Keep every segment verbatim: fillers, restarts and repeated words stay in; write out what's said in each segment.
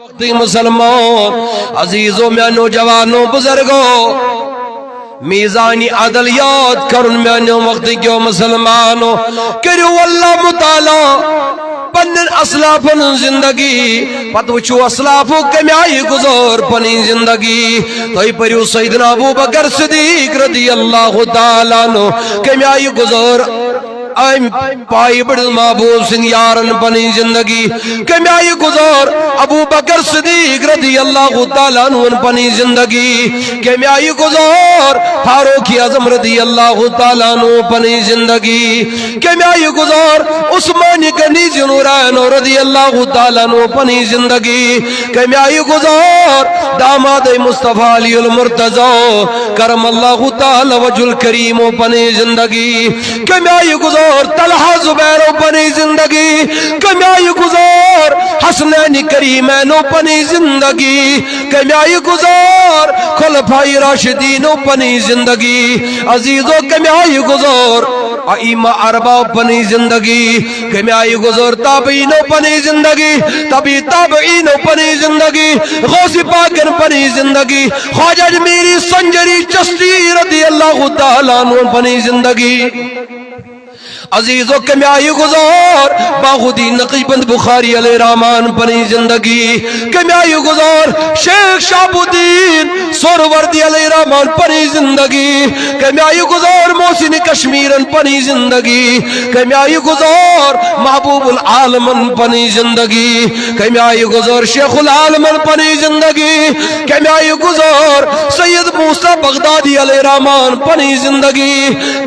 وقتی مسلمان، عزیزو، میانیو جوانو، بزرگو، میزان عدل یاد کرُن میانیو وقتی کیو مسلمانو۔ کٔرِو اللہ مطالعہ پننٮ۪ن اسلافن ہٕنٛز زندگی، پتہٕ وٕچھِو اسلافو کمہِ آیہِ گُزٲر پنٕنۍ زندگی۔ تُہۍ پٔرِو سیدنا ابو بکر صدیق رضی اللہ تعالیٰ عنہ کمہِ آیہِ گُزٲر أمۍ پایہِ بٔڑِس محبوب سٕنٛدۍ یارن پنٕنۍ زندگی، کمہِ آیہِ گُزٲر ابو بکر صدیق رضی اللہ تعالیٰ عنہن پنٕنۍ زندگی، کمہِ آیہِ گُزٲر فاروق اعظم رضی اللہ تعالیٰ عنہ پنٕنۍ زندگی، کمہِ آیہِ گُزٲر عثمان غنی ذی نورین رضی اللہ تعالیٰ عنہ پنٕنۍ زندگی، کمہِ آیہِ گُزٲر داماد مصطفیٰ علی المرتضیٰ کرم اللہ تعالیٰ وجہ الکریم پنٕنۍ زندگی، کمہِ آیہِ گُزٲر طلحہ زبیرو پنٕنۍ زندگی، کمہِ آیہِ گُزٲر حسنین کریمینو پنٕنۍ زندگی، کمہِ آیہِ گُزٲر خلفاء راشدینو پنٕنۍ زندگی، عزیزو، کمہِ آیہِ گُزٲر ائمہ اربعہ پنٕنۍ زندگی، کمہِ آیہِ گُزٲر تابعینو پنٕنۍ زندگی، تبع تابعینو پنٕنۍ زندگی، غوث پاکن پنٕنۍ زندگی، خواجہ اجمیری سنجری چشتی رضی اللہ تعالیٰ عنہ پنٕنۍ زندگی۔ عزیزو، کمہِ آیہِ گُزٲر بہاء الدین نقشبند بخاری علیہ الرحمن پنٕنۍ زندگی، کمہِ آیہِ گُزٲر شیخ شہاب الدین سہروردی علیہ الرحمن پنٕنۍ زندگی، کمہِ آیہِ گُزٲر محسن کشمیرن پنٕنۍ زندگی، کمہِ آیہِ گُزٲر محبوب العالمن پنٕنۍ زندگی، کمہِ آیہِ گُزٲر شیخ العالمن پنٕنۍ زندگی، کمہِ آیہِ گُزٲر سید موسیٰ بغدادی علیہ الرحمن پنٕنۍ زندگی،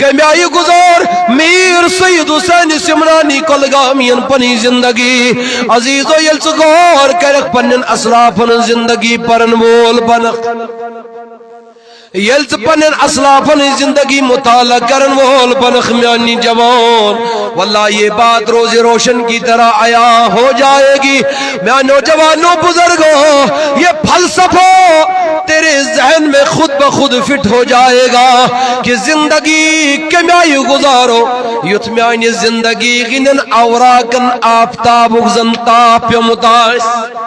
کمہِ آیہِ گُزٲر میر سید حسین سمنانی کۄلگامین پنٕنۍ زندگی۔ عزیزو، ییٚلہِ ژٕ غور کرکھ پننٮ۪ن اسلافن ہٕنٛز زندگی پرن وول بنکھ، ییٚلہِ ژٕ پننٮ۪ن اسلافن ہٕنٛز زندگی مطالعہ کرن وول بنکھ میانی جوان، واللہ یہ بات روز روشن کی طرح عیاں ہو جائے گی۔ میانو جوانو بزرگو، یہ فلسفہ تیرے ذہن میں خود بخود فٹ ہو جائے گا کہ زندگی کمہِ آیہِ گُزارو یُتھ میانہِ زندگی ہٕنٛدٮ۪ن اوراقن آفتابُک زن تاپھ پیوٚمُت آسہِ۔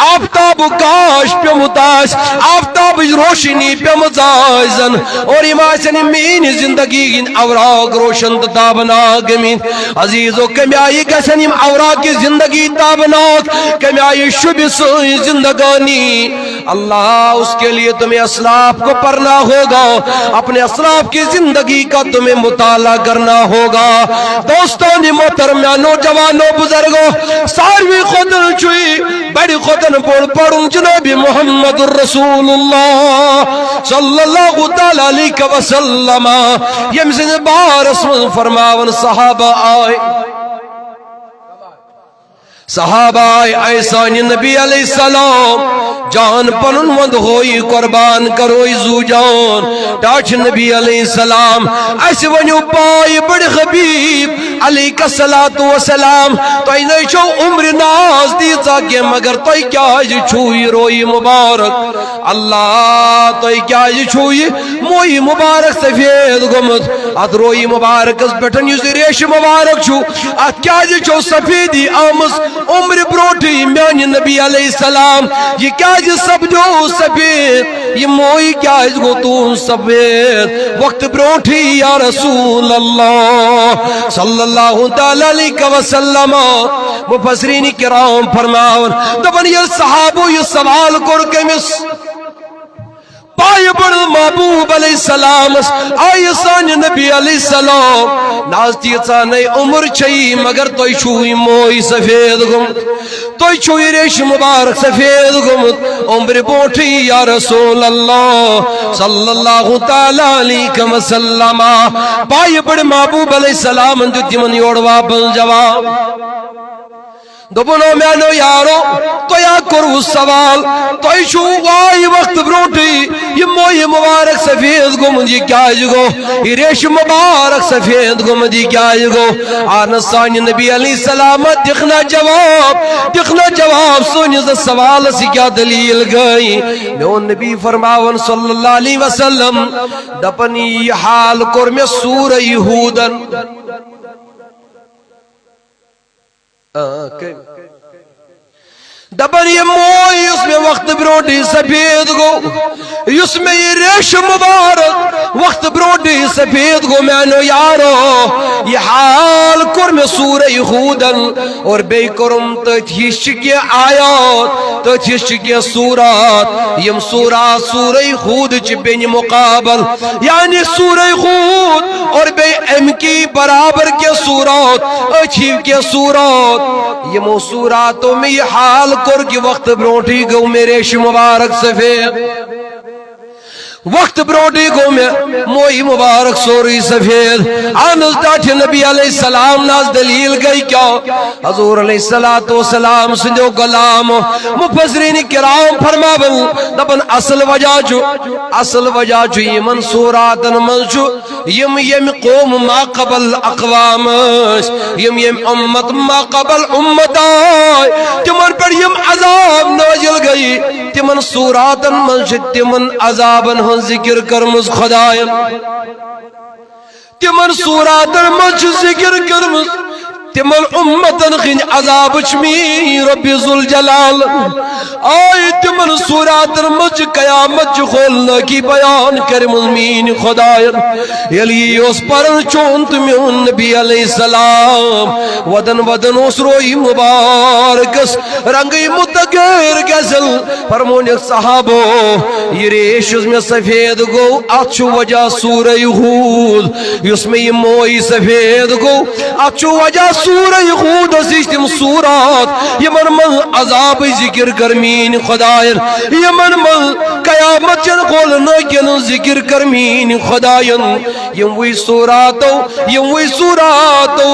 آفتابُک کاش پیوٚمُت آسہِ، آفتابٕچ روشنی پیمٕژ آسہِ زن، اور یِم آسن میٲنۍ زندگی ہٕنٛدۍ اوراق روشن تہٕ تابناک گٔمٕتۍ۔ عزیزو، کمہِ آیہِ گژھن یِم اوراق زندگی تابناک؟ کمہِ آیہِ شوٗبہِ سٲنۍ زندگانی؟ اللہ، اس کے لیے تمہیں اسلاف کو پڑھنا ہوگا، اپنے اسلاف کی زندگی کا تمہیں مطالعہ کرنا ہوگا۔ دوستان محترم، نوجوانوں، بزرگوں، ساروی کھۄتہٕ چھُ یہِ بڑِ کھۄتہٕ بوٚڑ پرُن جناب محمد رسول اللہ صلی اللہ تعالیٰ علیہ وسلم، ییٚمہِ سٕنٛدِ بارس منٛز فرماوان صحابہ آے۔ صحابہ آے، اے سانہِ نبی علیہ السلام، جان پنُن وند ہوئی قربان کروئی زو جان۔ ٹاٹھ نبی علیہ السلام، اسہِ ؤنِو پاے بڑِ حبیب علیہ الصلوۃ والسلام، تۄہہِ نے چھو عمر ناز دِژا کینٛہہ، مگر تۄہہِ کیازِ چھُو یہِ روئی مبارک؟ اللہ، تۄہہِ کیازِ چھُو یہِ موئی مبارک سفید گوٚمُت؟ اتھ روئی مبارکس پٮ۪ٹھ یُس یہِ ریش مبارک چھُ، اتھ کیازِ چھو سفیدی آمٕژ؟ عمر برونٹھٕے میانہِ نبی علیہ السلام، یہِ کیازِ سپدیو سفید؟ یہِ موئی کیازِ گوٚو تُہُنٛد سفید؟ وقت برونٹھٕے یا رسول اللہ صلی اللہ تعالیٰ علیہ وسلم۔ مفسرین کرام فرماوان، دپان، ییٚلہِ صحابو یہِ سوال کوٚر کٔمِس؟ پایہِ بڑ محبوب علیہ السلامس، آیہِ سانہِ نبی علیہ السلام، ناز تیٖژاہ نے عمر چھئی، مگر تۄہہِ چھُو یہِ موئی سفید گوٚمُت، تۄہہِ چھُو یہِ ریش مبارک سفید گوٚمُت، عمر برونٹھٕے یا رسول اللہ صلی اللہ تعالیٰ علیہ وسلم۔ پایہِ بڑ محبوب علیہ السلامن دیُت تِمن یورٕ واپس جواب۔ دوٚپُن، او میانیو یارو، تۄہہِ ہا کوٚروٕ سوال، تۄہہِ چھُو واریاہ وقت برونٹھٕے یہِ مویہِ مبارک سفید گوٚمُت، یہِ کیازِ گوٚو؟ یہِ ریشہِ مبارک سفید گوٚمُت، یہِ کیازِ گوٚو؟ اہن سانہِ نبی علیہ السلام، دِکھ نا جواب، دِکھ نا جواب سٲنِس سوالس، یہِ کیٛاہ دٔلیٖل گٔے؟ میون نبی فرماوان صلی اللہ علیہ وسلم، دپان، یہِ حال کوٚر مےٚ سورہ یہودن۔ آ، کٔمۍ؟ دپان، یہِ موے یُس مےٚ وقتہٕ برونٛٹھٕے سفید گوٚو، یُس مےٚ یہِ ریشہٕ مُبارک وقتہٕ برونٛٹھٕے سفید گوٚو، میانیو یارو، یہِ حال کوٚر مےٚ سورہ ہودن، اور بیٚیہِ کوٚرُم تٔتھۍ ہِش چھِ کینٛہہ آیات، تٔتھۍ ہِش چھِ کینٛہہ سورات، یِم سورات سورہ ہود چھِ بیٚنہِ مُقابل، یعنی سورہ ہود اور بیٚیہِ امہِ کی برابر کینٛہہ سورات، أتھۍ ہِو کینٛہہ سورات۔ یِمو سوراتو مےٚ یہِ حال کوٚر کہِ وقتہٕ برونٛٹھٕے گوٚو مےٚ ریشہِ مُبارک سفید۔ وقتہٕ برونٛٹھٕے گوٚو مےٚ موے مُبارک سورُے سفید۔ اہن حظ، ٹاٹھہِ نبی علیہ السلام ناز دلیل گٔے کیٛاہ؟ حضور علیہ الصلوۃ والسلام سٕنٛدیو غلامو، مفسرین کرام فرماون، دپان، اصل وجہ چھُ، اصل وجہ چھُ یِمن سوراتن منٛز چھُ یِم ییٚمہِ قوم ما قبل اقوام ٲسۍ، یِم ییٚمہِ اُمت ما قبل اُمت آے، تِمن پٮ۪ٹھ یِم عذاب نٲزِل گٔیہِ، تِمن سوراتن منٛز چھِ تِمن عذابن ہٕنٛز ذِکِر کٔرمٕژ خۄداین۔ تِمن سوراتن منٛز چھِ ذِکِر کٔرمٕژ تِمن اُمتن ہٕنٛدۍ عذابٕچ میٖنۍ رۄبِ ذوالجلال۔ آے تِمن سوراتن منٛز چھِ قیامت چہِ ہولنٲکی بیان کٔرمٕژ میٖنۍ خۄداین۔ ییٚلہِ یی اوس پران چون تہٕ میون نبی علیہ السلام، ودن ودن اوس روے مُبارکس رنگٕے مُتغیر گژھان۔ فرمونکھ صحابو، یہِ ریش یُس مےٚ سفید گوٚو، اتھ چھُ وجہ سورہ ہود۔ یُس مےٚ یہِ موے سفید گوٚو، اتھ چھُ وجہ سورہ ہودس نِش تِم سورات، یِمن منٛز عذابٕچ ذِکِر کٔر میٖنۍ خۄداین، یِمن منٛز قیامت چٮ۪ن ہولنٲکٮ۪ن ہٕنٛز ذِکِر کٔر میٖنۍ خۄداین۔ یِموٕے سوراتو، یِموٕے سوراتو،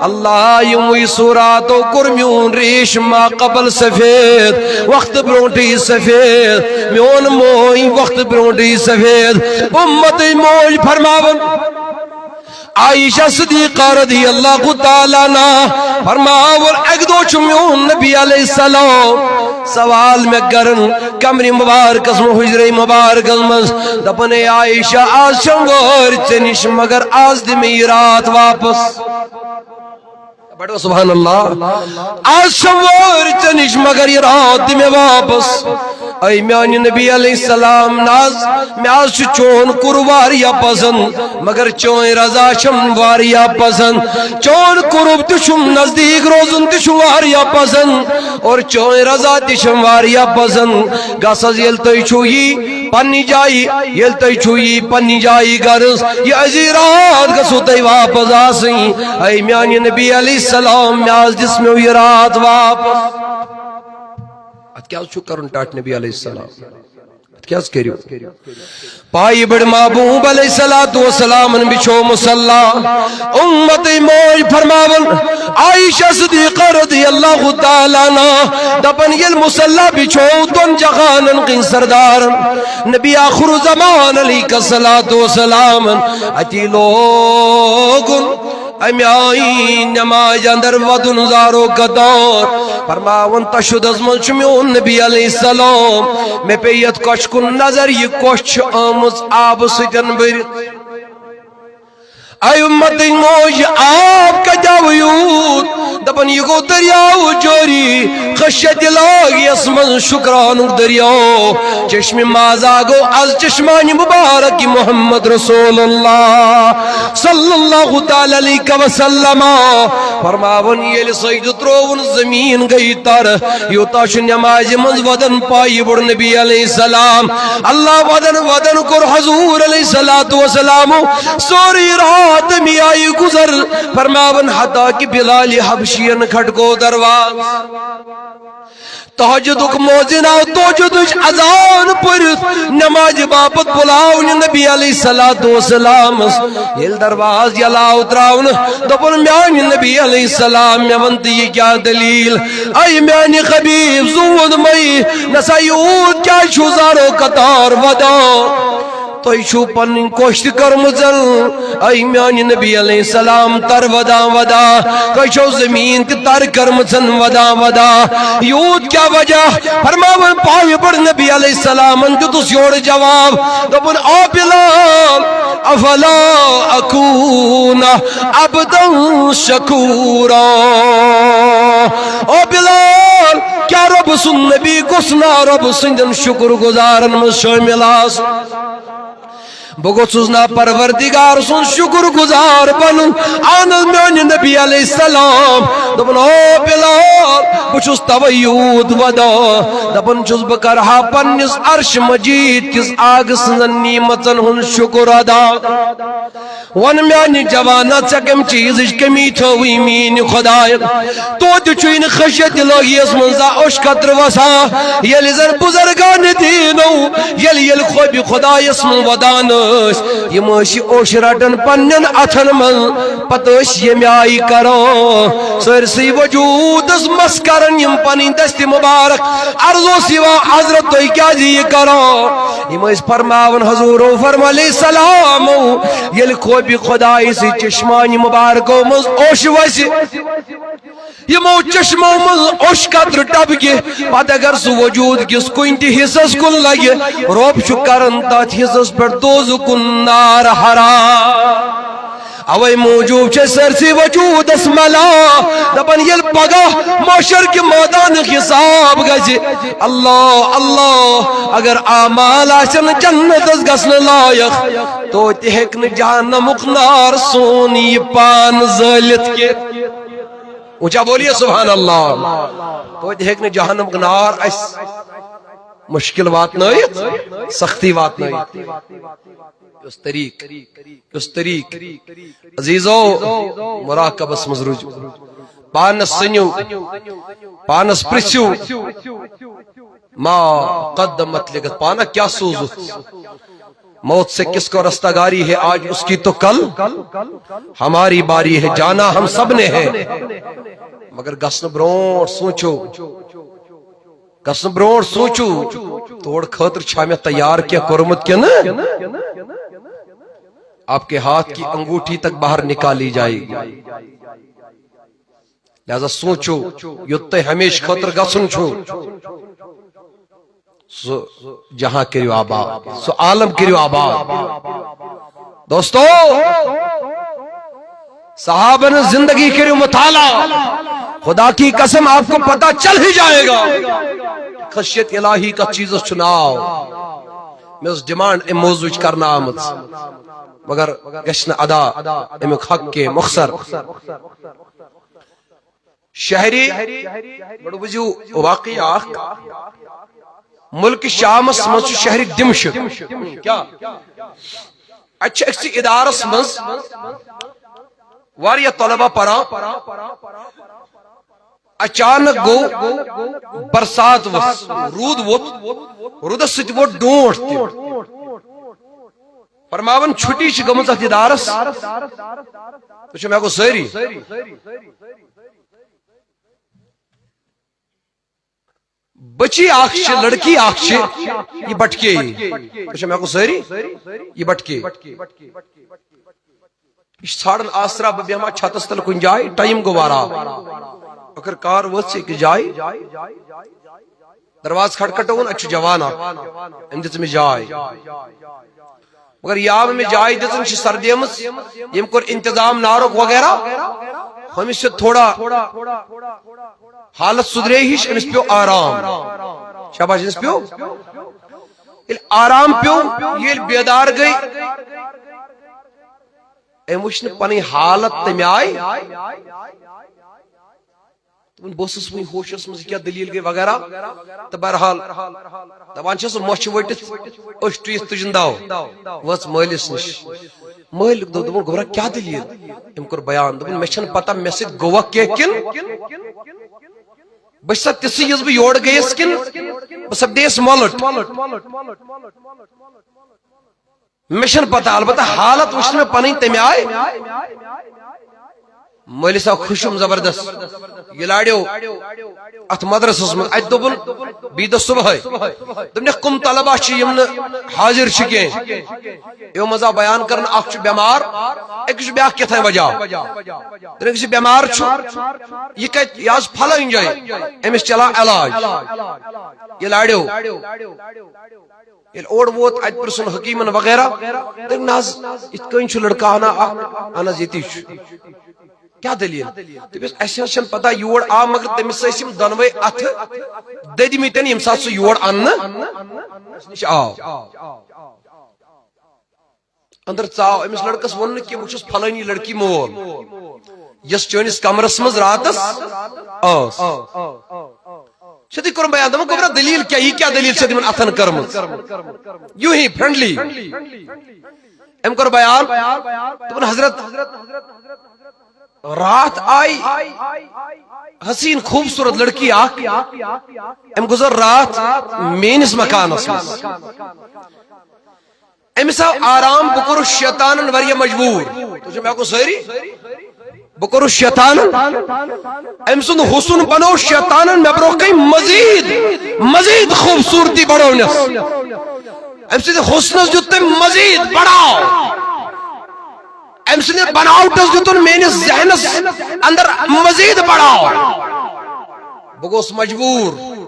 اللہ، یِموٕے سوراتو کوٚر میون ریش ما قبل سفید، وقتہٕ برونٛٹھٕے سفید، میون موے وقتہٕ برونٛٹھٕے سفید۔ اُمتٕے موج فرماون، عائشہ صدیقہ رضی اللہ تعالیٰ عنہا فرماوُن، اکہِ دۄہ چھُ میون نبی علیہ السلام سوال مےٚ کران کمرِ مبارکس منٛز، حجرِ مبارکس منٛز، دپان، اے عائشہ، آز چھم وٲرۍ ژےٚ نِش، مگر آز دِ مےٚ یہِ راتھ واپس۔ بڑو سبحان اللہ۔ آز چھم وٲرۍ ژےٚ نِش، مگر یہِ راتھ دِ مےٚ واپس۔ اے میانہِ نبی علیہ السلام، نہ حظ، مےٚ حظ چھُ چون قرب واریاہ پسند، مگر چٲنۍ رضا چھم واریاہ پسند۔ چون قرب تہِ چھُم، نزدیٖک روزُن تہِ چھُم واریاہ پسند، اور چٲنۍ رضا تہِ چھم واریاہ پسند۔ گژھ حظ، ییٚلہِ تُہۍ چھِو یی پننہِ جایہِ، ییٚلہِ تُہۍ چھِو یی پننہِ جایہِ غرض، یہِ أزی راتھ گژھو تۄہہِ واپس آسٕنۍ۔ اے میانہِ نبی علیہ السلام، مےٚ حظ دِژ مےٚ یہِ راتھ واپس۔ اتھ کیٛاہ حظ چھُ کرُن ٹاٹھۍ نبی علیہ السلام؟ اتھ کیٛاہ حظ کٔرِو؟ پایہِ بٔڑ محبوب علیہ الصلوۃ والسلامن بِچھو مصلا۔ اُمتٕے موج فرماوان، عائشہ صدیقہ رضی اللہ تعالیٰ عنہا دپان، ییٚلہِ مصلا بِچھو دۄن جہانن کٕنۍ سردارن، نبی آخر الزمان علیہ الصلوۃ والسلامن اتی لوگُن امہِ آیہِ نمازِ اندر ودُن زارو قطار۔ فرماوان، تشہدس منٛز چھُ میون نبی علیہ السلام۔ مےٚ پیٚیہِ یتھ کۄچھِ کُن نظر، یہِ کۄچھ چھِ آمٕژ آبہٕ سۭتۍ بٔرِتھ۔ اے اُمتٕنۍ موج، آب کتہِ آو یوٗت؟ دپان، یہِ گوٚو دٔریاو جٲری، خشیت الہیَس منٛز شُکرانُک دٔریاو۔ چشمِ مازا گوٚو از چشمانِ مبارک محمد رسول اللہ صلی اللہ تعالیٰ علیہ وسلم۔ فرماوان، ییٚلہِ سجدٕ ترووُن، زمین گٔیہِ تر۔ یوٗتاہ چھُ نمازِ منٛز ودان پایہِ بوٚڑ نبی علیہ السلام۔ اللہ ودان ودان کوٚر حضور علیہ الصلوۃ والسلام سورُے راتھ امہِ آیہِ گُزر۔ فرماوان، حتیٰ کہ بلالِ حبشین کھٹکو دروازٕ۔ تہجدُک مؤذن آو تہجدٕچ اذان پٔرِتھ نمازِ باپتھ بُلاونہِ نبی علیہ الصلوۃ والسلامس۔ ییٚلہِ دروازٕ یلاو تراونہٕ، دوٚپُن، میانہِ نبی علیہ السلام، مےٚ وَن تہٕ یہِ کیٛاہ دٔلیٖل؟ اے میانہِ حبیب، زوٗن مَے، نسا یوٗت کیٛازِ چھُو زارو قطار ودان؟ تۄہہِ چھُو پنٕنۍ کوٚش تہِ کٔرمٕژ، اے میانہِ نبی علیہ السلام، تر ودان ودان۔ تۄہہِ چھو زمین تہِ تر کٔرمٕژ ودان ودان۔ یوٗت کیٛاہ وجہ؟ فرماوان، پایہِ بٔڑ نبی علیہ السلامن دیُتُس یورٕ جواب۔ دوٚپُن، او بلال، افلا اکون عبدا شکورا۔ او بلال، کیا رب سُنٛد نبی گوٚژھ نا رب سٕنٛدٮ۪ن شُکر گُزارن منٛز شٲمِل آسُن؟ بہٕ گوٚژھُس نا پروردگار سُنٛد شُکر گُزار بنُن؟ اہن حظ، میانہِ نبی علیہ السلام دوٚپُن، او بلال، بہٕ چھُس توے یوٗت ودان، دپان چھُس، بہٕ کرٕ ہا پننِس عرش مجید کِس آگہٕ سٕنٛزن نعمژن ہُنٛد شُکر ادا۔ ون میانہِ جوانا، ژےٚ کمہِ چیٖزٕچ کمی تھٲوٕے میٛٲنۍ خداین؟ توتہِ چھُے نہٕ خشیت الہیس منٛز زانٛہہ اوٚش قطرٕ وسان۔ ییٚلہِ زن بزرگان دیٖنو، ییٚلہِ، ییٚلہِ خوبِ خدایس منٛز ودان ٲسۍ، یِم ٲسۍ یہِ اوٚش رٹان پننٮ۪ن اتھن منٛز، پتہٕ ٲسۍ ییٚمہِ آیہِ کران۔ سٲرسٕے وجوٗدس مس کران یِم پنٕنۍ دستِ مبارک۔ عرض اوس یِوان، حضرت، تُہۍ کیازِ یہِ کران؟ یِم ٲسۍ فرماوان، حضورو فرمو علیہ السلامو، ییٚلہِ خوبِ خدایہِ سٕے چشمانہِ مبارکو منٛز اوٚش وسہِ، یِمو چشمو منٛز اوٚش قطرٕ ٹپکہِ، پتہٕ اگر سُہ وجوٗد کِس کُنہِ تہِ حصس کُن لگہِ، رۄب چھُ کران تتھ حصس پٮ۪ٹھ دوزُکُن نار حرام۔ اوے موٗجوٗب چھِ سٲرسٕے وجوٗدس ملا، دپان ییٚلہِ پگاہ محشر کہِ مٲدانُک حساب گژھِ، اللہ اللہ، اگر اعمال آسن جنتس گژھنہٕ لایق، توتہِ ہیٚکہِ نہٕ جہنمُک نار سون یہِ پان زٲلِتھ کینٛہہ۔ اونچا بولیے سبحان اللہ۔ توتہِ ہیٚکہِ نہٕ جہنمُک نار اسہِ مشکل واتنٲیِتھ، سختی واتنٲیِتھ۔ یُس طریٖق، یُس طریٖق۔ عزیزو، مراقبس منٛز روٗزِو۔ پانس سٔنِو، پانس پرژھِو، ما قدمت لغد، پانہ کیا سوزُتھ؟ موت سے کس کو رستگاری ہے، آج اس کی تو کل ہماری باری ہے، جانا ہم سب نے ہے۔ مگر گژھنہٕ برونٛٹھ سوٗنٛچِو، گژھنہٕ برونٛٹھ سوٗنٛچِو، تور خٲطرٕ چھا مےٚ تیار کینٛہہ کوٚرمُت کِنہٕ؟ آپ کے ہاتھ کی انگوٹھی تک باہر نکالی جائے گی۔ لہذا سوٗنٛچِو، یوٚت تۄہہِ ہمیشہٕ خٲطرٕ گژھُن چھُ، سُہ جہاں کٔرِو آباد، سُہ عالم کٔرِو آباد۔ دوستو، صحابن ہٕنٛز زندگی کٔرِو مطالعہ، خدا کی قسم آپ کو پتہ چل ہی جائے گا۔ خشیت الہی کتھ چیٖزس چھُ ناو؟ مےٚ ٲس ڈیمانڈ امہِ موضوعٕچ کرنہٕ آمٕژ، مگر گژھِ نہٕ ادا امیُک حق کینٛہہ مۄخصر۔ شہری، گۄڈٕ بوٗزِو واقعہ اکھ۔ مُلکہِ شامس منٛز چھُ شہرِ دمشق۔ کیٛاہ؟ اتہِ چھِ أکسٕے ادارس منٛز واریاہ طلبہ پران۔ اچانک گوٚو برسات ؤژھ، روٗد ووٚتھ، روٗدس سۭتۍ ووٚتھ ڈونٛٹھ تہِ۔ فرماوان چھُٹی چھِ گٔمٕژ اتھ ادارس۔ تُہۍ چھِو مےٚ گوٚو سٲری۔ بچی اکھ چھِ، لڑکی اکھ چھِ، یہِ بٹکے۔ تُہۍ چھِو مےٚ گوٚو سٲری، یہِ بٹکے۔ یہِ چھِ ژھانڈان آسرا، بہٕ بیٚہمہٕ ہا چھتس تل کُنہِ جایہِ، ٹایم گوٚو واریاہ۔ ٲخٕر کار وٲژ یہِ أکِس جایہِ۔ دروازٕ کھٹکھٹووُن، اتہِ چھُ جوان اکھ، أمۍ دِژ أمِس جاے۔ مگر یہِ آو أمِس جاے دِژٕن، چھِ سردی آمٕژ، ییٚمۍ کوٚر انتظام نارُک وغیرہ، ہُمِس چھِ تھوڑا حالت سُدرے ہِش، أمِس پیوٚو آرام۔ شاباش، أمِس پیوٚو۔ ییٚلہِ آرام پیوٚو، ییٚلہِ بیدار گٔے، أمۍ وٕچھ نہٕ پنٕنۍ حالت تَمہِ آیہِ۔ دوٚپُن، بہٕ اوسُس وٕنہِ ہوشس منٛز، یہِ کیٛاہ دٔلیٖل گٔے وغیرہ۔ تہٕ بہرحال دپان چھَس، مۄچھِ ؤٹِتھ، أچھ ٹُوِتھ تُجِن دو، وٲژ مٲلِس نِش۔ مٲلۍ دوٚپ، دوٚپُن، گوٚبرا، کیٛاہ دٔلیٖل؟ أمۍ کوٚر بیان، دوٚپُن، مےٚ چھَنہٕ پتہ مےٚ سۭتۍ گوٚوا کینٛہہ کِنہٕ بہٕ چھُسا تِژھٕے، یُس بہٕ یورٕ گٔیَس کِنہٕ بہٕ سپدیس مۄلُٹ۔ مےٚ چھَنہٕ پتہ، البتہ حالت وٕچھ نہٕ مےٚ پنٕنۍ تَمہِ آیہِ۔ مٲلِس آو خُشُم زبردست۔ یہِ لاریو اتھ مدرسس منٛز۔ اتہِ دوٚپُن، بیٚیہِ دۄہ صبحٲے، دوٚپنَکھ، کٕم طلبہ چھِ یِم نہٕ حٲضِر چھِ کینٛہہ؟ یِمو منٛز آو بیان کرنہٕ، اکھ چھُ بٮ۪مار، أکِس چھُ بیٛاکھ کیٛاہ تام وجہ۔ دوٚپنَکھ، یُس یہِ بٮ۪مار چھُ، یہِ کتہِ؟ یہِ آز فلٲنۍ جایہِ، أمِس چلان علاج۔ یہِ لاریو۔ ییٚلہِ اورٕ ووت، اتہِ پرژھُن حکیٖمن وغیرہ، تہٕ نہ حظ، یِتھ کٔنۍ چھُ لڑکہٕ ہنا اکھ، اہن حظ، ییٚتی چھُ۔ کیٛاہ دٔلیٖل؟ دوٚپُس، اَسہِ حظ چھَنہٕ پتہ، یور آو، مگر تٔمِس ٲسۍ یِم دۄنوَے اَتھٕ دٔدۍمٕتٮ۪ن، ییٚمہِ ساتہٕ سُہ یور اَننہٕ نِش آو۔ أنٛدر ژاو، أمِس لڑکس ووٚن نہٕ کینٛہہ، بہٕ چھُس فلٲنی لڑکی مول، یۄس چٲنِس کمرس منٛز راتس ٲس۔ سیوٚدُے کوٚرُن بیان، دوٚپُن، گوٚبرا، دٔلیٖل کیٛاہ؟ یہِ کیٛاہ دٔلیٖل چھےٚ تِمن اَتھن کٔرمٕژ؟ یوٗہی friendly۔ أمۍ کوٚر بیان، دوٚپُن، حضرت، راتھ آیہِ حسیٖن خوٗبصوٗرت لڑکی اکھ، أمۍ گُزٲر راتھ میٲنِس مکانس منٛز۔ أمِس آو آرام، بہٕ کوٚرُس شیطانن واریاہ مجبوٗر۔ تُہۍ چھِو مےٚ کُن سٲری؟ بہٕ کوٚرُس شیطانن، أمۍ سُنٛد حُسن بنوو شیطانن مےٚ برونٛہہ کنہِ مزید، مزید خوٗبصوٗرتی بڑاونس۔ أمۍ سٕنٛدِ حُسنس دیُت تٔمۍ مزید بڑاو۔ أمۍ سٕنٛدِ بناوٹس دیُتُن میٲنِس ذہنس اندر مزید بڑاو۔ بہٕ گوٚوُس مجبوٗر۔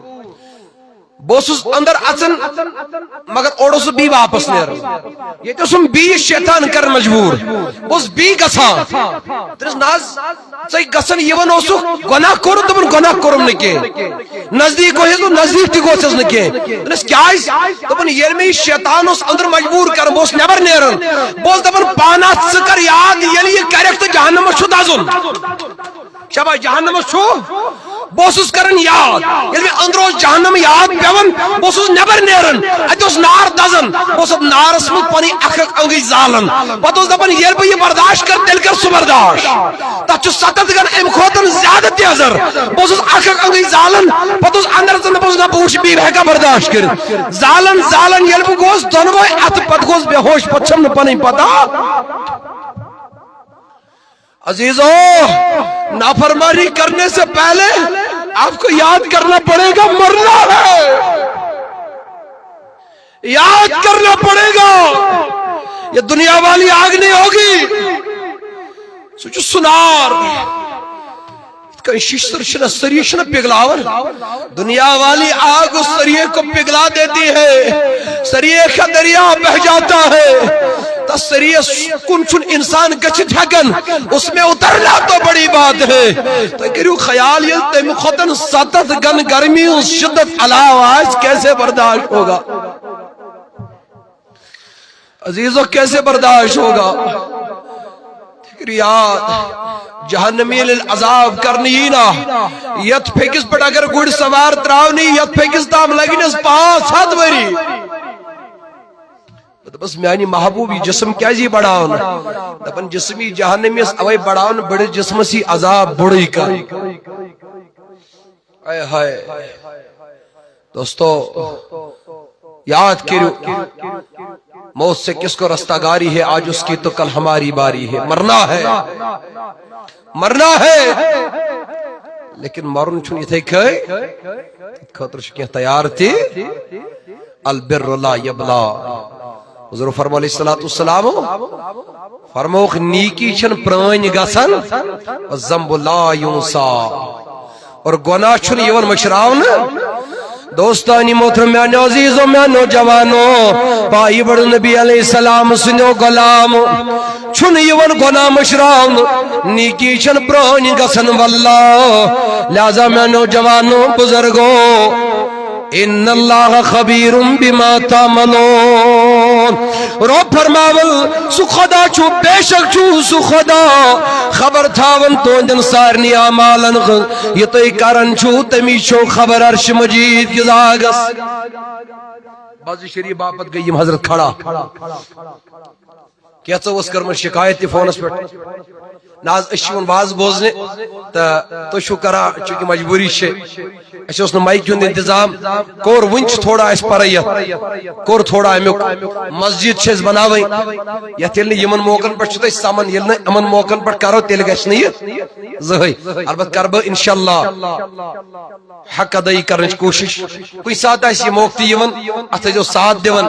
بہٕ اوسُس اندر اژان، مگر اورٕ اوسُس بی واپس نیران۔ ییٚتہِ اوسُم بی شیطان کران مجبوٗر۔ بہٕ اوسُس بی گژھان۔ دوٚپُس، نہ حظ، ژے گژھان یِوان اوسُکھ، گۄناہ کوٚرُتھ؟ دوٚپُن، گۄناہ کوٚرُم نہٕ کینٛہہ۔ نزدیٖک گوٚوُس، دوٚپُن، نزدیٖک تہِ گوٚژھُس نہٕ کینٛہہ۔ دوٚپنس، کیٛازِ؟ دوٚپُن، ییٚلہِ مےٚ یہِ شیطان اوس أنٛدرٕ مجبوٗر کران، بہٕ اوسُس نٮ۪بر نیران۔ بہٕ اوسُس دپان، پانہٕ ژٕ کر یاد، ییٚلہِ یہِ کرکھ تہٕ جہنمس چھُ دزُن۔ شاباش، جہنمس چھُ۔ بہٕ اوسُس کران یاد، ییٚلہِ مےٚ أنٛدرٕ اوس جہنم یاد پٮ۪وان، بہٕ اوسُس نٮ۪بر نیران، اتہِ اوس نار دزان، بہٕ اوسُس نارس منٛز پنٕنۍ اکھ اکھ انگٕج زالان۔ پتہٕ اوس دپان، ییٚلہِ بہٕ یہِ برداشت کرٕ، تیٚلہِ کر سُہ برداشت۔ تتھ چھُ ستتھ گن امہِ کھۄتہٕ زیادٕ تیزر۔ بہٕ اوسُس اکھ اکھ انگٕج زالان، پتہٕ اوس اندر ژٕ دپان، نہ، بہٕ وٕچھٕ بیٚیہِ، بہٕ ہٮ۪کا برداشت کٔرِتھ۔ زالان زالان ییٚلہِ بہٕ گوس دۄنوے اتھٕ، پتہٕ گوس بے ہوش، پتہٕ چھم نہٕ پنٕنۍ پتہ۔ عزیزو، نافرمانی کرنے سے پہلے آپ کو یاد کرنا پڑے گا، مرنا ہے۔ یاد کرنا پڑے گا، یہ دنیا والی آگ نہیں ہوگی۔ سُہ چھُ سُنار۔ یِتھ کٔنۍ شیشتٕر چھِنہ سٔری چھِنہ پِگلاوان۔ دنیا والی آگ اس سریے کو پگلا دیتی ہے، سریے کا دریا بہ جاتا ہے۔ تس سریے کُن چھُنہٕ انسان گٔژھِتھ ہٮ۪کان، اس میں اترنا تو بڑی بات ہے۔ تُہۍ کٔرِو خیال، ییٚلہِ تَمہِ کھۄتہٕ ستتھ گن گرمی ہٕنٛز شدت علاوٕ آسہِ، کیسے برداشت ہوگا؟ عزیزو، کیسے برداشت ہوگا؟ فکر یاد، جہنمی ییٚلہِ عذاب کرنہٕ یی نا، یتھ پھیٚکِس پٮ۪ٹھ اگر گُرۍ سوار تراونہٕ یی، یتھ پھیٚکِس تام لگنس پانٛژھ ہتھ ؤری۔ بس میانہِ محبوب، یہِ جسم کیازِ یی بڑاونہٕ؟ دپان، جسم یی جہنمی یس اوے بڑاونہٕ، بٔڑِس جسمس یی عذاب بوٚڑُے کر۔ اے ہائے۔ دوستو، یاد کرو، موت سے کس کو رستہ گاری ہے، آج اس کی تو کل ہماری باری ہے۔ مرنا ہے، مرنا ہے، لیکن مرن چھُنہٕ یِتھے کٔنۍ۔ خٲطرٕ چھُ کینٛہہ تیار تہِ۔ البر لا یبلا۔ حضور فرمو علیہ الصلوۃ والسلام، فرموکھ، نیکی چھن پرٲنۍ گژھان، ذنب لا یونسا، اور گناہ چھُنہٕ یِوان مٔشراونہٕ۔ دوستانی محترم، میانیو عزیزو، میانیو جوانو، پائی بڑھ نبی علیہ السلام سٕنٛدیو غلام، چھُنہٕ یِوان گناہ مٔشراونہٕ، نیکی چھن پرٲنۍ گژھان واللہ۔ لہذا میانیو جوانو، بزرگو، ان اللہ خبیر بما تعملون۔ رب فرماون، سُہ خدا چھُ، بے شک چھُ سُہ خدا خبر تھاون تُہندٮ۪ن سارنٕے اعمالن ہٕنٛز۔ یہِ تُہۍ کران چھِو، تٔمی چھو خبر عرش مجید کِس آگس۔ بازِ شریف باپتھ گٔے یِم حضرت کھڑا۔ کینٛژو ٲس کٔرمٕژ شکایت تہِ فونس پٮ۪ٹھ۔ نہ حظ، أسۍ چھِ یِوان واز بوزنہِ تہٕ تُہۍ چھِو کران، چونکہ مجبوٗری چھِ، اَسہِ اوس نہٕ مایکہِ ہُنٛد انتظام، کوٚر، وُنہِ چھِ تھوڑا اَسہِ پَرَے یَتھ، کوٚر تھوڑا اَمیُک، مسجد چھِ أسۍ بناوٕنۍ، یَتھ ییٚلہِ نہٕ یِمن موقعن پٮ۪ٹھ چھِ تُہۍ سَمان، ییٚلہِ نہٕ یِمن موقعن پٮ۪ٹھ کرو، تیٚلہِ گژھِ نہٕ یہِ زٕہٕے۔ البتہ کرٕ بہٕ انشاءاللہ حق ادٲیی کرنٕچ کوٗشِش۔ کُنہِ ساتہٕ آسہِ یہِ موقعہٕ تہِ یِوان، اتھ ٲسۍزیو ساتھ دِوان۔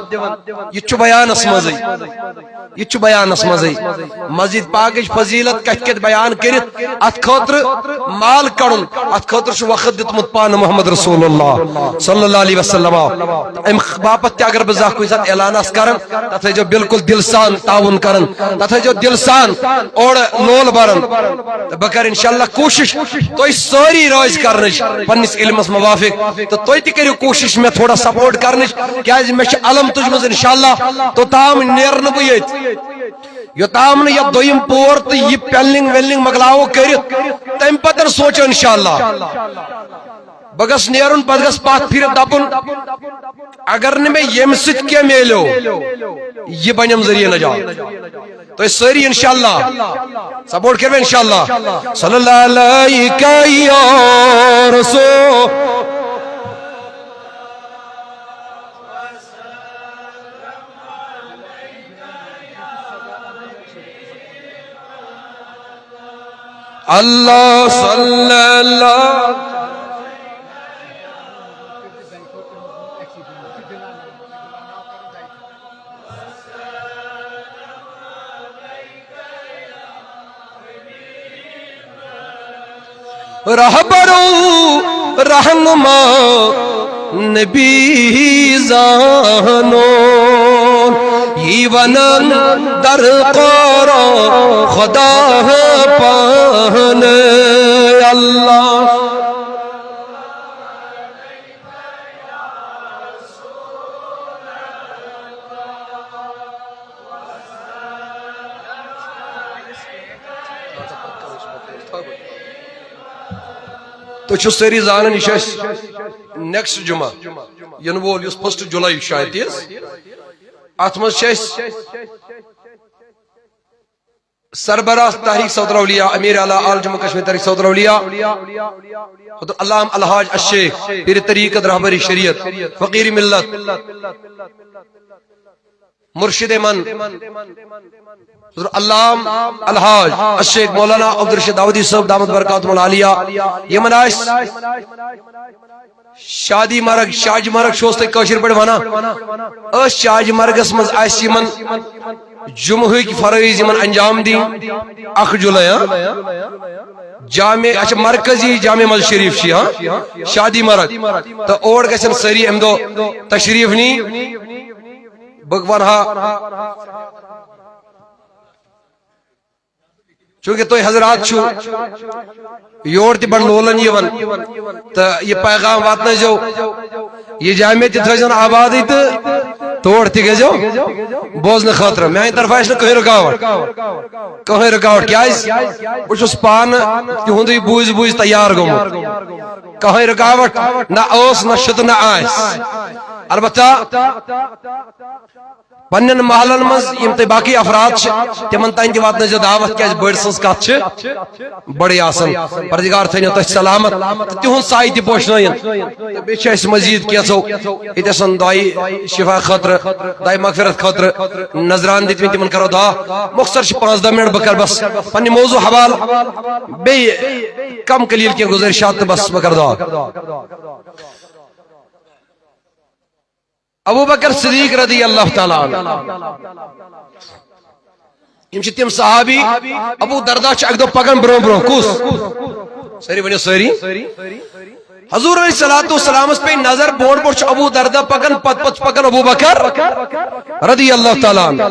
یہِ تہِ چھُ بیانس منٛزٕے، یہِ تہِ چھُ بیانس منٛزٕے۔ مسجد پاکٕچ فضیلت کتہِ حقیقت بیان کٔرِتھ، اتھ خٲطرٕ مال کڑُن، اتھ خٲطرٕ چھُ وقت دیُتمُت پانہٕ محمد رسول اللہ صلی اللہ علیہ وسلم۔ امہِ باپتھ تہِ اگر بہٕ زانٛہہ کُنہِ ساتہٕ اعلان آسہٕ کران، تتھ ٲسۍزیو بالکل دل سان تعاون کران، تتھ ٲسۍزیو دل سان اورٕ لول بران۔ تہٕ بہٕ کرٕ انشاءاللہ کوٗشش تُہۍ سٲری رٲضۍ کرنٕچ، پننِس علمس موافق، تہٕ تُہۍ تہِ کٔرِو کوٗشش مےٚ تھوڑا سپورٹ کرنٕچ، کیازِ مےٚ چھِ علم تُجمٕژ انشاءاللہ۔ توٚتام نیرٕ نہٕ بہٕ ییٚتہِ، یوٚتام نہٕ یتھ دوٚیِم پور تہٕ یہِ پینلنگ وینلنگ مۄکلاوو کٔرِتھ، تمہِ پتہٕ سونٛچو انشاءاللہ۔ بہٕ گژھٕ نیرُن، پتہٕ گژھٕ پتھ پھِرِتھ دپُن، اگر نہٕ مےٚ ییٚمہِ سۭتۍ کینٛہہ میلیو، یہِ بنٮ۪م ذٔریعہٕ نجات۔ تُہۍ سٲری انشاءاللہ سپورٹ کٔرِو انشاءاللہ۔ صلی اللہ علیک یا رسول۔ اللہ صلی اللہ۔ رہبر و رہنما نبی زانو، یی ونن درکار خدا پان اللہ۔ تُہۍ چھِو سٲری زانان، یہِ چھُ اَسہِ نیکسٹ جمعہ یِنہٕ وول، یُس فسٹ جولائی چھُ شاید تیز۔ اَتھ منٛز چھِ اَسہِ سربراہ تحریک صوت الاولیاء، امیر اعلیٰ آل جموں کشمیر تحریک صوت الاولیاء، حضرت علامہ الحاج الشیخ پیر طریقت رہبر شریعت فقیر ملت، مرشد من، حضرت علامہ الحاج الشیخ مولانا عبدالرشید داودی صاحب دامت برکاتہم العالیہ، یِمن آسہِ شادی مرگ، شاج مرگ چھُس تُہۍ کٲشِر پٲٹھۍ وَنان۔ أتھۍ شاج مرگس منٛز آسہِ یِمن جمعہٕکۍ فرٲیض یِمن انجام دِنۍ۔ اکھ جولائی، ہاں؟ جامع، اچھا، مرکزی جامع مسجد شریف چھِ، ہاں؟ شادی مرگ۔ تہٕ اور گژھن سٲری اَمہِ دۄہ تشریف نِنۍ۔ بہٕ وَنہٕ ہا، چونکہ تُہۍ حضرات چھِو یور تہِ بڑٕ لولن یِوان، تہٕ یہِ پیغام واتنٲیزیو، یہِ جامع تہِ تھٲیزیون آبادٕے تہٕ تور تہِ گٔژھزیو بوزنہٕ خٲطرٕ۔ میانہِ طرفہٕ آسہِ نہٕ کٕہٕنۍ رُکاوٹ، کٕہٕنۍ رُکاوٹ، کیازِ بہٕ چھُس پانہٕ تِہُنٛدُے بوٗزۍ بوٗزۍ تیار گوٚمُت۔ کٕہٕنۍ رُکاوٹ نہ ٲس، نہ چھِ تہٕ نہ آسہِ۔ البتہ پننٮ۪ن محلن منٛز یِم تۄہہِ باقٕے افراد چھِ، تِمن تام تہِ واتنٲیزیو دعوت، کیازِ بٔڑۍ سٕنٛز کتھ چھِ بٔڑٕے آسان۔ پروردگار تھٲینو تۄہہِ سلامت تہٕ تِہُنٛد سایہِ تہِ پوشنٲیِن۔ تہٕ بیٚیہِ چھِ اَسہِ مزید کینٛژھو ییٚتہِ آسان دعایہِ شفا خٲطرٕ، دعایہِ مغفرت خٲطرٕ نذران دِتمٕتۍ، تِمن کرو دعا۔ مۄخصر چھِ پانٛژھ دَہ منٹ، بہٕ کرٕ بس پننہِ موضوع حوالہٕ، بیٚیہِ کم قلیل کینٛہہ گُزٲرِشات تہٕ بس بہٕ کرٕ دعا۔ ابو بکر صدیق رضی اللہ تعالیٰ عنہ۔ یِم چھِ تِم صحابی، ابو دردہ چھُ اَکہِ دۄہ پکان برونٛہہ برونٛہہ۔ کُس؟ سٲری ؤنِو، سٲری۔ حضور علیہ الصلوۃ والسلامس پے نظر، برونٛہہ برونٛہہ چھُ ابو دردہ پکان، پتہٕ پتہٕ چھُ پکان ابو بکر رضی اللہ تعالیٰ عنہ۔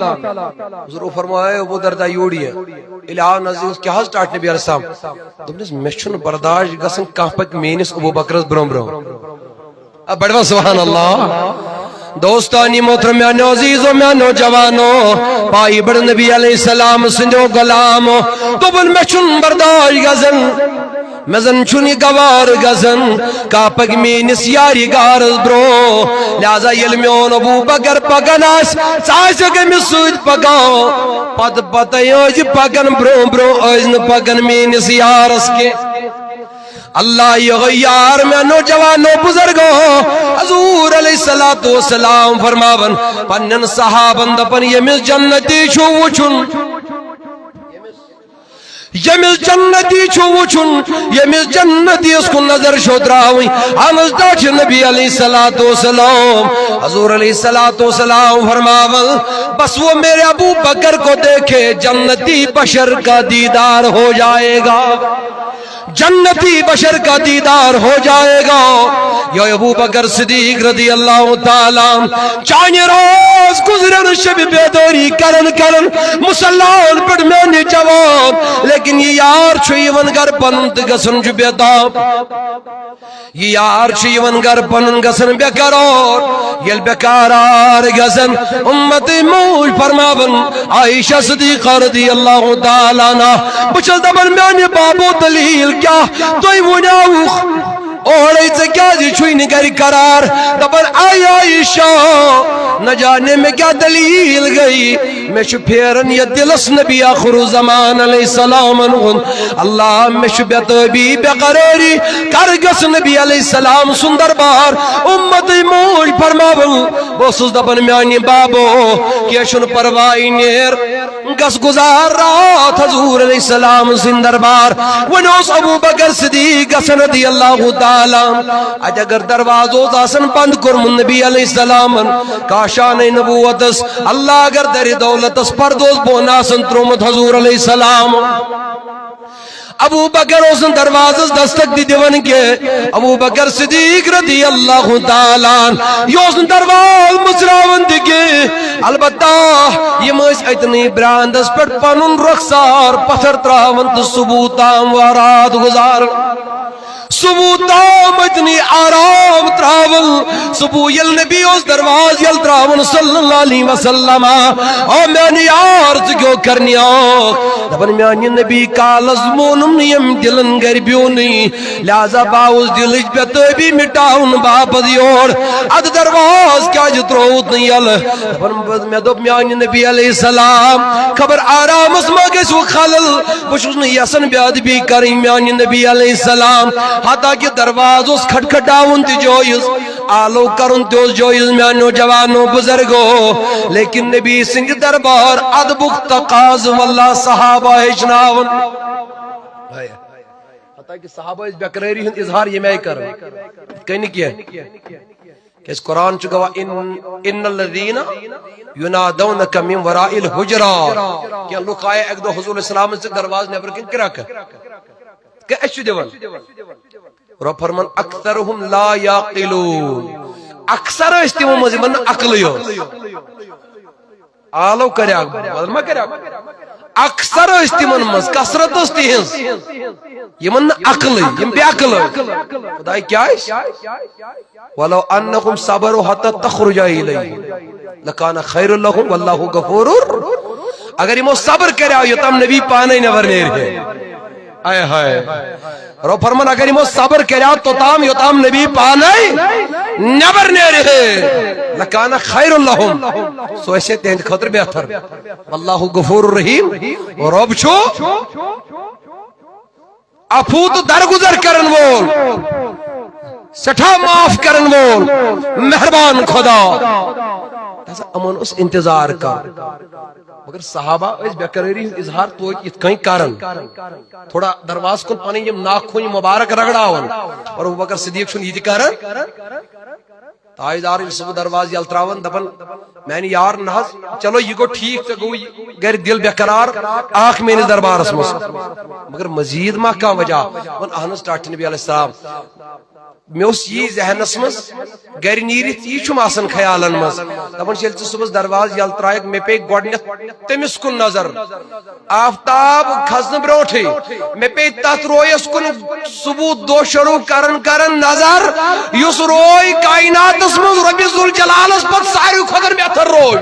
حضور فرمایا، ابو دردہ یوڑ یہِ۔ ییٚلہِ آو نزدیٖک، کیٛاہ حض ٹاٹھۍ نبی علیہ السلام؟ دوٚپنس، مےٚ چھُنہٕ برداش گژھان کانٛہہ پکہِ میٲنِس ابو بکرس برونٛہہ برونٛہہ۔ آ، بڑٕ وَن سبحان اللہ۔ دوستانی محترم میانیو عزیزو میانیو جوانو، پائی بڑٕ نبی علیہ السلام سٕنٛدیو غلامو۔ دوٚپُن، مےٚ چھُنہٕ برداش گژھان، مےٚ زن چھُنہٕ یہِ گوار گژھان، کانٛہہ پکہِ میٲنِس یارِ غارس برونٛہہ۔ لہذا ییٚلہِ میون ابو بکر پکان آسہِ، ژٕ آسکھ أمِس سۭتۍ پکان۔ پتہٕ پتہٕ ٲسۍ پکان برونٛہہ برونٛہہ، ٲسۍ نہٕ پکان میٲنِس یارس کینٛہہ۔ اللہ یہِ یار میانیو جوانو بزرگو، حضور علیہ الصلوۃ والسلام فرماون، پننٮ۪ن صحابن دپان، ییٚمِس جنتی چھُ وٕچھُن، ییٚمِس جنتی چھُ وٕچھُن، ییٚمِس جنتیس کُن نظر چھو تراوٕنۍ، اہن حظ، تتھ چھُ نبی علیہ الصلوۃ والسلام، حضور علیہ الصلوۃ والسلام فرماوان، بس وہ میرے ابو بکر کو دیکھے، جنتی بشر کا دیدار ہو جائے گا، جنتی بشر کا دیدار ہو جائے گا۔ یا ابو بکر صدیق رضی اللہ تعالیٰ عنہ، چانہِ راز گزرن، شب بیداری کرن کرن، مصلان پٮ۪ٹھ میانہِ جوان، لیکن یہِ یار چھُ یِوان گرٕ پنُن تہٕ گژھان چھُ بے تاب۔ یہِ یار چھُ یِوان گرٕ پنُن گژھان بے قرار۔ ییٚلہِ بے قرار گژھان، اُمتٕے موج فرماوان، عائشہ صدیقہ رضی اللہ تعالیٰ عنہا، بہٕ چھَس دپان، میانہِ بابو، دلیل کیٛاہ؟ تُہۍ ؤنیاوُکھ اورے، ژےٚ کیٛازِ چھُے نہٕ گرِ قرار؟ دپان، اے عائشہ، نہ جانے مےٚ کیٛاہ دلیل گٔے، مےٚ چھُ پھیران یتھ دِلس نبی آخر الزمان علیہ السلامن ہُنٛد۔ اللہ، مےٚ چھُ بے تٲبی، بے قرٲری، کر گژھٕ نبی علیہ السلام سُنٛد دربار؟ اُمتٕے موج فرماوان، بہٕ اوسُس دپان، میانہِ بابو، کینٛہہ چھُنہٕ پرواے، نیر، گژھ گُزار راتھ حضور علیہ السلام سٕنٛدِ دربار۔ وۄنۍ اوس ابو بکر صدیق گژھان رضی اللہ تعالیٰ عنہ۔ اتہِ اگر دروازٕ اوس آسان بنٛد کوٚرمُت نبی علیہ السلامن، کاشانَے نبوتس، اللہ اگر درِ دولتس پردٕ اوس بۄن آسان تروومُت حضور علیہ السلام۔ ابو بکر اوس نہٕ دروازس دستک تہِ دِوان کینٛہہ۔ ابو بکر صدیق رضی اللہ تعالیٰ عنہ، یہِ اوس نہٕ دروازٕ مُژراوان تہِ کینٛہہ۔ البتہ یِم ٲسۍ أتنی براندس پٮ۪ٹھ پنُن رۄخسار پتھر تراوان تہٕ صبح تام راتھ گُزاران۔ صبح تام أتنی آرام تراوان۔ صبح ییٚلہِ نبی اوس دروازٕ ییٚلہِ تراوان صلی اللہ علیہ وسلم، او میانہِ یار، ژٕ کیٛاہ کرنہِ آکھ؟ دپان، میانہِ نبی کالس مونُم نہٕ ییٚمۍ دِلن گرِ بیوٗنٕے، لہذا بہٕ آوُس دِلٕچ بے تٲبی مٹاوُن باپتھ یور۔ ادٕ دروازٕ کیٛازِ ترووُتھ نہٕ ییٚلہٕ؟ دپان، بہٕ، مےٚ دوٚپ، میانہِ نبی علیہ السلام، خبر آرامس ما گژھِ وۄنۍ خلل؟ بہٕ چھُس نہٕ یژھان بے ادبی کرٕنۍ میانہِ نبی علیہ السلام۔ حتیٰ کہ دروازٕ اوس کھٹکھٹاوُن تہِ جٲیز، آلو کرُن تہِ اوس جٲیز میانیو جوانو بزرگو، لیکن نبی سٕنٛدِ دربار ادبُک تقاضہٕ واللہ صحابہ ہیٚچھناوُن۔ حتیٰ کہ صحابہ ٲسۍ بے قرٲری ہُنٛد اظہار ییٚمہِ آیہِ کران، یِتھ کٔنۍ نہٕ کینٛہہ۔ کیازِ قرآن چھُ گواہ، ان، ان الذین ینادونک من وراء الحجرات۔ کینٛہہ لُکھ آیہِ اکہِ دۄہ حضور علیہ السلامس سۭتۍ دروازٕ نٮ۪برٕ کِنۍ کرٛکھ۔ کہ أسۍ چھِ دِوان۔ رۄب فرمان، اکثرهم لا یعقلون۔ اکثر ٲسۍ تِمو منٛز یِمن نہٕ عقلٕے ٲس۔ آلو کریاکھ، بدل ما کریاکھ۔ اکثر ٲسۍ تِمن منٛز، کثرت ٲس تِہنٛز، یِمن نہٕ عقلٕے، یِم بے عقل ٲسۍ۔ خداے کیٛاہ ٲسۍ؟ ولو انہم صبروا حتی تخرج الیہم لکان خیر لہم واللہ غفور۔ اگر یِمو صبر کریاو، یوٚتام نبی پانے نٮ۪بر نیرِ ہے۔ آے ہاے۔ رۄب فرمان، اگر یِمو صبر کریاو توٚتام، یوٚتام نبی پانے نٮ۪بر نیرِ ہے، لکان خیر لہم، سُہ آسہِ ہے تِہنٛدِ خٲطرٕ بہتر۔ واللہ غفور رحیم، رۄب چھُ عفو تہٕ درگزر کرن وول، سٮ۪ٹھاہ معاف کرن وول، مہربان خدا۔ لہذا یِمن اوس انتظار کرُن۔ مگر صحابہ ٲسۍ بے قرٲری ہُنٛد اظہار توتہِ یِتھ کٔنۍ کران، تھوڑا دروازٕ کُن پنٕنۍ یِم ناخن مبارک رگڑاوان، اور ابو بکر صدیق چھُنہٕ یہِ تہِ کران۔ تاجدار ییٚلہِ سُہ دروازٕ ییٚلہِ تراوان، دپان، میانہِ یار، نہ حظ، چلو، یہِ گوٚو ٹھیٖک، ژےٚ گوٚو یہِ گرِ دِل بے قرار، آکھ میٲنِس دربارس منٛز۔ مگر مزید ما کانٛہہ وجہ؟ ووٚن، اہن حظ، ٹاٹھۍ نبی علیہ السلام، مےٚ اوس یی ذہنس منٛز، گرِ نیٖرِتھ یی چھُم آسان خیالن منٛز۔ دپان چھِ، ییٚلہِ ژٕ صُبحس دروازٕ ییٚلہِ ترٛایکھ، مےٚ پیٚیہِ گۄڈٕنٮ۪تھ تٔمِس کُن نظر۔ آفتاب کھسنہٕ برونٹھٕے مےٚ پیٚیہِ تتھ رویس کُن صبح دۄہ شروع کران کران نظر، یُس روے کائناتس منٛز رۄبِ ذوالجلالس پتہٕ ساروی کھۄتہٕ بہتر روے۔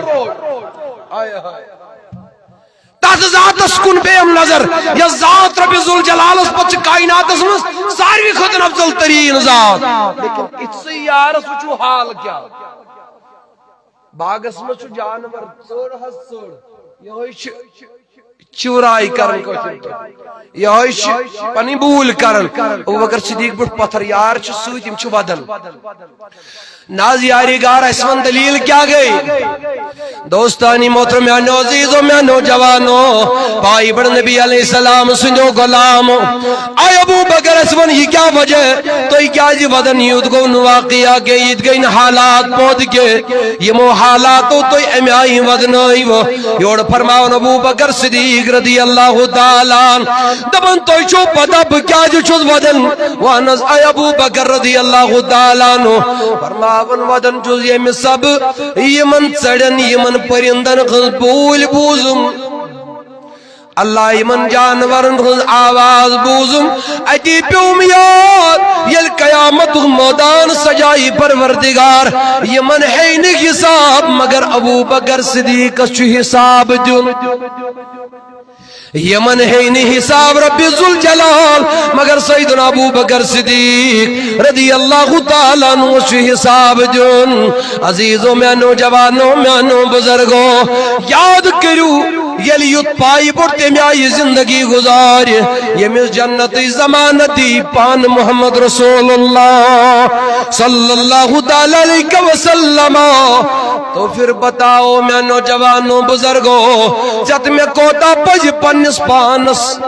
تتھ ذاتس کُن پیٚیم نظر، یۄس ذات رۄبِ ذوالجلالس پتہٕ چھِ کائناتس منٛز ساروی کھۄتہٕ افضل تریٖن ذات۔ لیکن أتھۍ سٕے یارس وٕچھِو حال کیٛاہ۔ باغس منٛز چھُ جانور، ژٔر حظ ژٔر، یِہوٚے چھِ چوراے کران کٲشِر پٲٹھۍ۔ یہوے چھِ پنٕنۍ بوٗلۍ کران۔ ابوبکر صدیق برونٛٹھ پتھر یار چھِ سۭتۍ، یِم چھِ ودان۔ نہ حظ یارِ گار، اسہِ ون دلیل کیٛاہ گٔے؟ دوستانی محترم، میانیو عزیزو، میانیو جوانو، پائی بڑ نبی علیہ السلام سٕنٛدیو غلامو۔ اے ابو بکر، اسہِ ون یہِ کیٛاہ وجہ؟ تُہۍ کیٛازِ ودان؟ یوٗت گوٚو نہٕ واقعہ کینٛہہ، ییٚتہِ گٔے نہٕ حالات پٲدٕ کینٛہہ۔ یِمو حالاتو تُہۍ امہِ آیہِ ودنٲیوٕ۔ یورٕ فرماوان ابو بکر صدیق رضی اللہ تعالیٰ عنہ، دپان، تۄہہِ چھو پتہ بہٕ کیٛازِ چھُس ودان؟ وَنَس اے ابو بکر رضی اللہ تعالیٰ عنہ، فرماوان ودان چھُس ییٚمہِ سبہٕ یِمن ژرٮ۪ن، یِمن پرندن ہٕنٛز بوٗلۍ بوٗزُم۔ اللہ، یِمن جانورن ہٕنٛز آواز بوٗزُم، اتی پیوٚم یاد، ییٚلہِ قیامتُک مٲدان سجایہِ پروردگار، یِمن ہیٚیہِ نہٕ حساب، مگر ابو بکر صدیقس چھُ حساب دیُن۔ یِمن ہیٚیہِ نہٕ حساب رب ذوالجلال، مگر سیدنا ابو بکر صدیق رضی اللہ تعالیٰ عنہ چھُ حساب دیُن۔ عزیزو، میانیو جوانو، میانیو بزرگو، یاد کٔرِو، ییٚلہِ یُتھ پایہِ پوٚٹ تَمہِ آیہِ زندگی گُزارِ، ییٚمِس جنتٕچ ضمانت دی پانہٕ محمد رسول اللہ صلی اللہ تعالیٰ علیہ وسلم۔ تو پھر بتاؤ میانیو جوانو بزرگو، ژےٚ تہٕ مےٚ کوتاہ پزِ پننِس پانس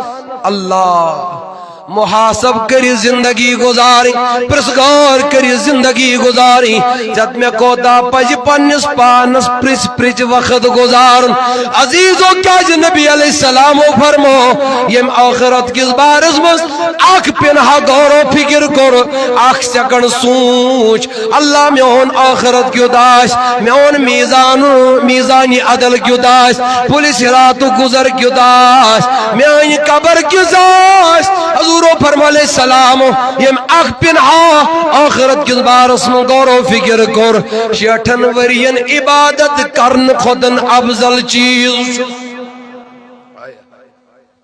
اللہ محاسب کٔرِتھ زندگی گُزارٕنۍ، پرٛژھ غور کٔرِتھ زندگی گُزارٕنۍ، ژےٚ تہٕ مےٚ کوتاہ پزِ پننِس پانس پرٛژھ پرٛژھ وقت گُزارُن۔ عزیزو، کیازِ نبی علیہ السلامو فرمو، ییٚمہِ ٲخرت کِس بارس منٛز اکھ پِنہا غور و فکر کوٚر، اکھ سیکنڈ سوٗنچ، اللہ، میون ٲخرت کیُتھ آسہِ، میون میزان، میزانِ عدل کیُتھ آسہِ، پُلہِ صراطُک گُزر کیُتھ آسہِ، میٲنۍ قبر کِژھ آسہِ۔ حضورو فرمو علیہ السلام، ییٚمۍ اکھ پِنہا ٲخرت کِس بارس منٛز غور و فکر کوٚر، شیٹھن ؤرین عبادت کرنہٕ کھۄتہٕ افضل چیز چھُ۔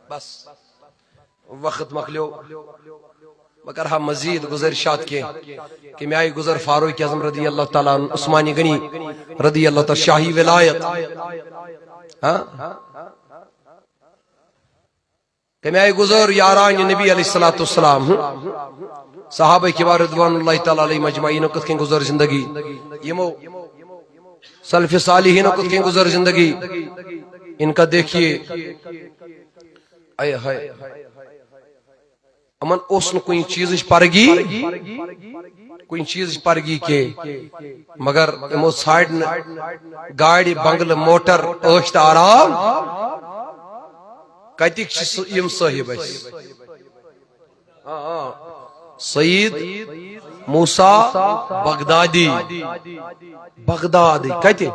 بس۔ وقت مۄکلیو۔ بہٕ کرٕ ہا مزید گزٲرِشات کینٛہہ۔ کمہِ آیہِ گُزر فاروق اعظم رضی اللہ تعالیٰ عنہ، عثمان غنی رضی اللہ تعالیٰ، شاہی ولایت؟ ہاں؟ کمہِ آیہِ گُزٲر یاران نبی علیہ الصلوۃ والسلام؟ ہم؟ صحابہ کرام رضوان اللہ تعالیٰ علیہم اجمعین کِتھ کٔنۍ گُزٲر زندگی؟ یِمو سلف صالحین کِتھ کٔنۍ گُزٲر زندگی؟ ان کا دیکھیے۔ اے ہائے۔ یِمن اوس نہٕ کُنہِ چیٖزٕچ پرگی، کُنہِ چیٖزٕچ پرگی کینٛہہ، مگر یِمو ژھانڈ نہٕ گاڑِ، بنگلہٕ، موٹر، عٲش تہٕ آرام۔ کتِکۍ چھِ سُہ، یِم صٲحب اَسہِ؟ آ، آ۔ سعید موسیٰ بغدادی۔ بغدادی کتہِ؟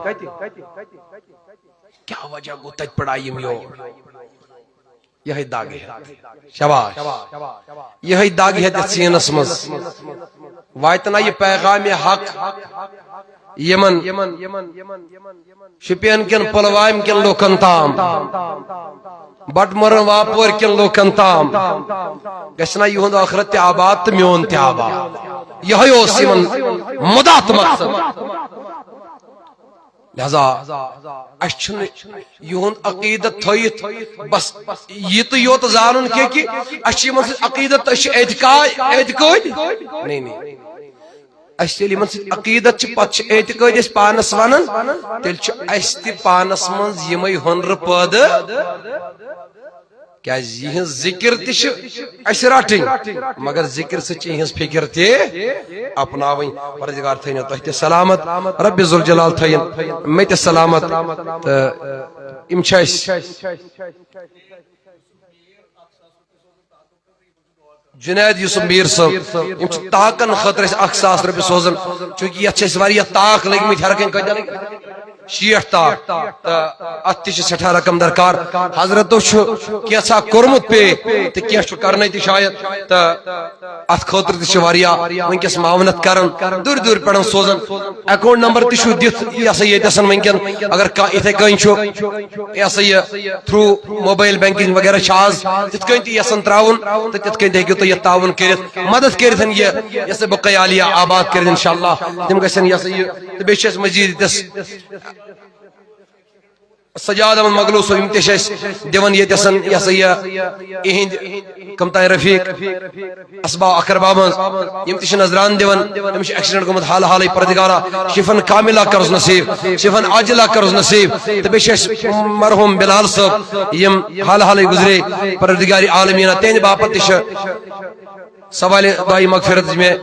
کیٛاہ وجہ گوٚو تتہِ پٮ۪ٹھ آیہِ یِم یور؟ یہے دگ ہیتھ۔ شاباش۔ یہے دگ ہیتھ یتھ سینس منٛز۔ واتہِ نا یہِ پیغام حق یمن شپین کٮ۪ن، پلوامہِ کٮ۪ن لوکن تام، بٹمرن واپور کٮ۪ن لوکن تام، گژھِ نا یِہُنٛد ٲخرت تہِ آباد تہٕ میون تہِ آباد۔ یہے اوس یمن مُدا تہٕ مقصد۔ لہذا اسہِ چھُنہٕ یِہُنٛد عقیدت تھٲیِتھ بس یہِ تہٕ یوت زانُن کینٛہہ کہِ اسہِ چھُ یِمن سۭتۍ عقیدت تہٕ أسۍ چھِ اعتقاد، اعتقٲدۍ۔ نہیں، نہیں۔ اسہِ ییٚلہِ یِمن سۭتۍ عقیدت چھِ، پتہٕ چھِ اعتقٲدۍ أسۍ پانس ونان، تیٚلہِ چھُ اسہِ تہِ پانس منٛز یِمے ہُنرٕ پٲدٕ۔ کیازِ یِہٕنٛز ذِکِر تہِ چھِ اَسہِ رَٹٕنۍ، مگر ذِکِر سۭتۍ چھِ یِہٕنٛز فِکِر تہِ اپناوٕنۍ۔ پروردگار تھٲینو تۄہہِ تہِ سلامت، رب ذوالجلال تھٲیِن مےٚ تہِ سلامت۔ تہٕ یِم چھِ اَسہِ جنید یوسف میر صٲب، یِم چھِ تاکن خٲطرٕ اَسہِ اکھ ساس رۄپیہِ سوزان، چوٗنٛکہِ یَتھ چھِ اَسہِ واریاہ تاک لٔگۍ مٕتۍ، ہر کانٛہہ کٲتیٛاہ لٔگۍ؟ شیٹھ تاک۔ تہٕ اَتھ تہِ چھِ سٮ۪ٹھاہ رقم درکار۔ حضرتو چھُ کینٛژھا کوٚرمُت پے تہٕ کینٛہہ چھُ کرنے تہِ شاید۔ تہٕ اَتھ خٲطرٕ تہِ چھِ واریاہ وٕنکیٚس معاونت کران، دوٗرِ دوٗرِ پٮ۪ٹھ سوزان۔ اکاؤنٹ نمبر تہِ چھُ دِتھ، یہِ ہسا ییٚتہِ آسان وٕنکیٚن۔ اگر کانٛہہ یِتھے کٔنۍ چھُ، یہِ ہسا یہِ تھرو موبائل بینکنگ وغیرہ چھِ آز تِتھ کٔنۍ تہِ یژھان تراوُن، تہٕ تِتھ کٔنۍ تہِ ہیٚکِو تُہۍ یَتھ تعاوُن کٔرِتھ، مدد کٔرِتھ یہِ، یہِ ہسا بقایا عالیہ آباد کٔرِتھ انشاءاللہ۔ تِم گژھن یہِ ہسا یہِ، تہٕ بیٚیہِ چھِ اَسہِ مزید ییٚتٮ۪س سجاد احمد مغلو صٲب، یِم تہِ چھِ اَسہِ دِوان ییٚتہِ آسان، یہِ ہسا یہِ، یِہِنٛدۍ کم تام رفیق، اسباب اقربا منٛز، یِم تہِ چھِ نذران دِوان۔ أمِس چھُ ایکسیڈنٹ گوٚمُت حال حالٕے، پروردگارا شفن کاملہ کٔرُس نصیب، شفن عاجلہ کٔرُس نصیب۔ تہٕ بیٚیہِ چھِ اَسہِ مرحوم بلال صٲب، یِم حال حالٕے گُزرے، پروردگار عالمیٖنہ تِہنٛدِ باپتھ تہِ چھِ سوالِ دعائے مغفرت مےٚ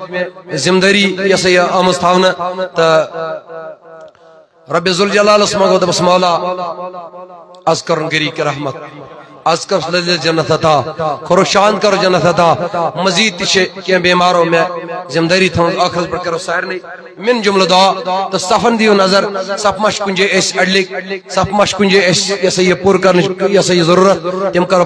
ذمہ دٲری یہِ ہسا یہِ آمٕژ تھاونہٕ۔ تہٕ رب ذوالجلالس منٛگو، دوٚپُس، مولا، از کرُن گری کی رحمت، از کرُس لذت جنت عطا، کرُس شان کرُس جنت عطا۔ مزید تہِ چھِ کینٛہہ بیمارو مےٚ ذمہ دٲری تھٲومٕژ، ٲخرس پٮ۪ٹھ کرو سارنٕے من جملہٕ دعا۔ تہٕ صفن دِیِو نظر، صف ما چھِ کُنہِ جایہِ اَسہِ اَڈلِکۍ، صف ما چھِ کُنہِ جایہِ اَسہِ یہِ ہسا یہِ پوٗرٕ کرنٕچ یہِ ہسا یہِ ضروٗرت، تِم کرو